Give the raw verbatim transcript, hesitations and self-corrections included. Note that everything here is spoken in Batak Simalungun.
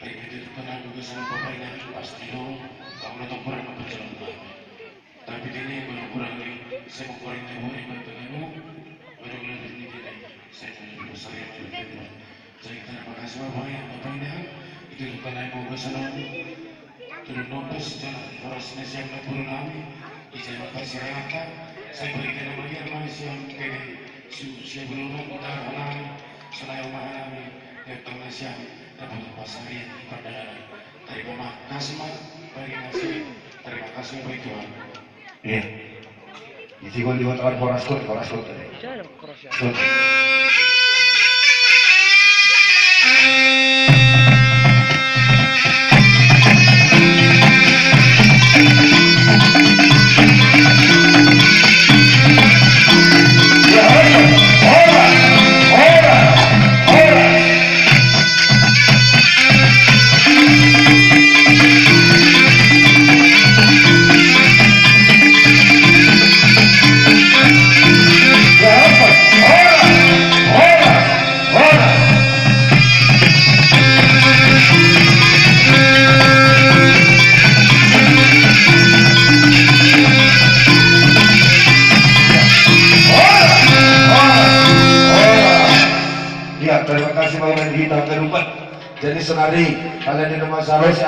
Tapi itu tenang juga sama Bapak ini, pasti dong, kalau udah kurang apa jalan Bapak. Tapi ini yang kurang nih, saya mau kurang jauh dari Bapak ini, udah mulai berpikir nih, saya punya besar yang lebih. Jadi terima kasih Bapak ya, Bapak ini, itu bukan yang mau bersenang. Terus nopo sejarah horas nesiam na puru nami, ijai makasi rata, saya berikan nama dia manusia yang kene, su, saya belum tahu nami, selain mahal nami, yang tahu nesiam, dapat pasarian di perdana. Terima kasih, Mak, bagi nasiam. Terima kasih, Bapak Tuhan. Iya. Isi gua di horas kot, horas kot tadi. Kot. Ya, horas, horas, horas, horas. Ya, terima kasih Bapak Ibu kita terlibat. Jadi senari kalian di rumah Saros